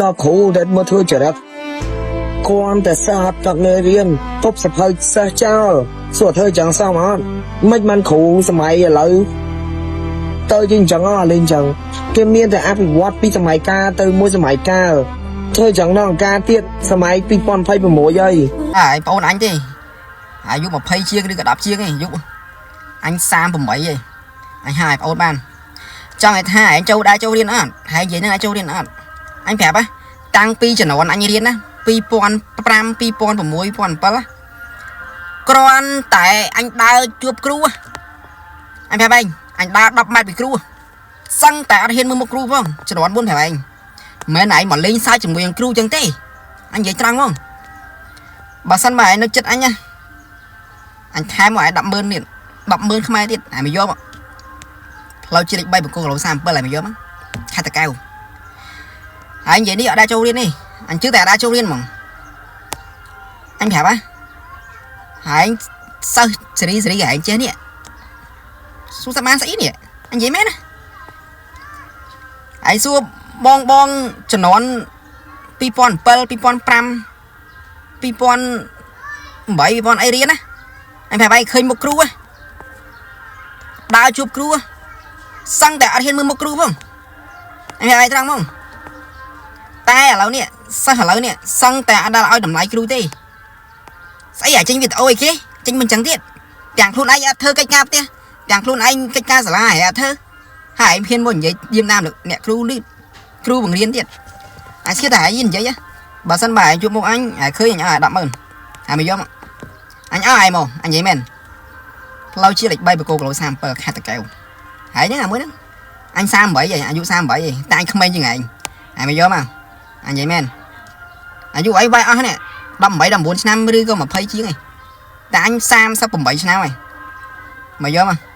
ដល់គ្រូដែលមកធ្វើចរិតគ្រាន់តែសិស្សអត់កាត់មេរៀនទប់សភៅសិស្សចោលសួរធ្វើចឹងសមអត់មិនបានគ្រូសម័យឥឡូវទៅជាអញ្ចឹងអត់លេងអញ្ចឹងគេមានតែអភិវឌ្ឍពីសម័យកាលទៅមួយសម័យកាលធ្វើចឹងដល់ការទៀតសម័យ2026ហើយ អាឯងប្អូនអញទេអាយុ20ជាងឬក៏10ជាងឯងអាយុអញ38ឯងអញហាឲ្យប្អូនបានចង់ឲ្យថាឯងចូលដែរចូលរៀនអត់ហើយនិយាយហ្នឹងឯងចូលរៀនអត់អញប្រាប់ហ៎តាំងពីជំនាន់អញរៀនណា2005 2006 2007គ្រាន់តែអញដើរជួបគ្រូហ៎អញប្រាប់ឯងអញដើរ10ម៉ែត្រពីគ្រូសឹងតែអត់ហ៊ានមើលមុខគ្រូផងជំនាន់មុនប្រាប់ឯងមិនមែនឯងមកលេងសើចជាមួយនឹងគ្រូចឹងទេអញនិយាយត្រង់ហ្មង បើសិនបើឯងនៅចិត្តអញណាអញថែមមកឯង100,000ទៀត100,000ខ្មែរទៀតឯងមកយកមកផ្លូវជាតិលេខ3បង្គោលគីឡូ37ឯងមកយកមកខេត្តតាកែវហើយនិយាយនេះអត់ដែរចូលរៀនទេអញជឿតែអត់ដែរចូលរៀនហ្មងអញប្រាប់ហ៎ហើយឯងសិស្សសេរីសេរីឯងចេះនេះសួរតែបានស្អីនេះអញនិយាយមែនណាឯងសួរបងបងជំនាន់2007 2005 2008 2000អីរៀនណាអញប្រាប់ឯងឃើញមុខគ្រូហ៎ដើរជួបគ្រូហ៎សឹងតែអត់ហ៊ានមើលមុខគ្រូផងអញប្រាប់ឯងត្រង់ហ្មងតែឥឡូវនេះសិស្សឥឡូវនេះសឹងតែអត់ដល់ឲ្យតម្លៃគ្រូទេស្អីអាចេញវីដេអូអីគេចេញមិនចឹងទៀតទាំងខ្លួនឯងអត់ធ្វើកិច្ចការផ្ទះទាំងខ្លួនឯងកិច្ចការសាលាឯងអត់ធ្វើហើយឯងហ៊ានមកនិយាយយាមតាមអ្នកគ្រូលឺគ្រូបង្រៀនទៀតអាស្គីតែឯងនិយាយហ៎បើសិនបើឯងជួបមុខអញឯងឃើញអញឲ្យ100,000ហើយមកយកមកអញឲ្យឯងមកអញនិយាយមែនផ្លូវជាតិលេខ3បកគោគីឡូ37ខេត្តតាកែវហើយហ្នឹងអាមួយហ្នឹងអញ38ហើយអាយុ38ហើយតែអញក្មេងជាងឯងហើយមកយកមកអញនិយាយមែនអាយុអីវាយអស់នេះ18 19ឆ្នាំឬក៏20ជាងឯងតែអញ38ឆ្នាំហើយមកយកមក។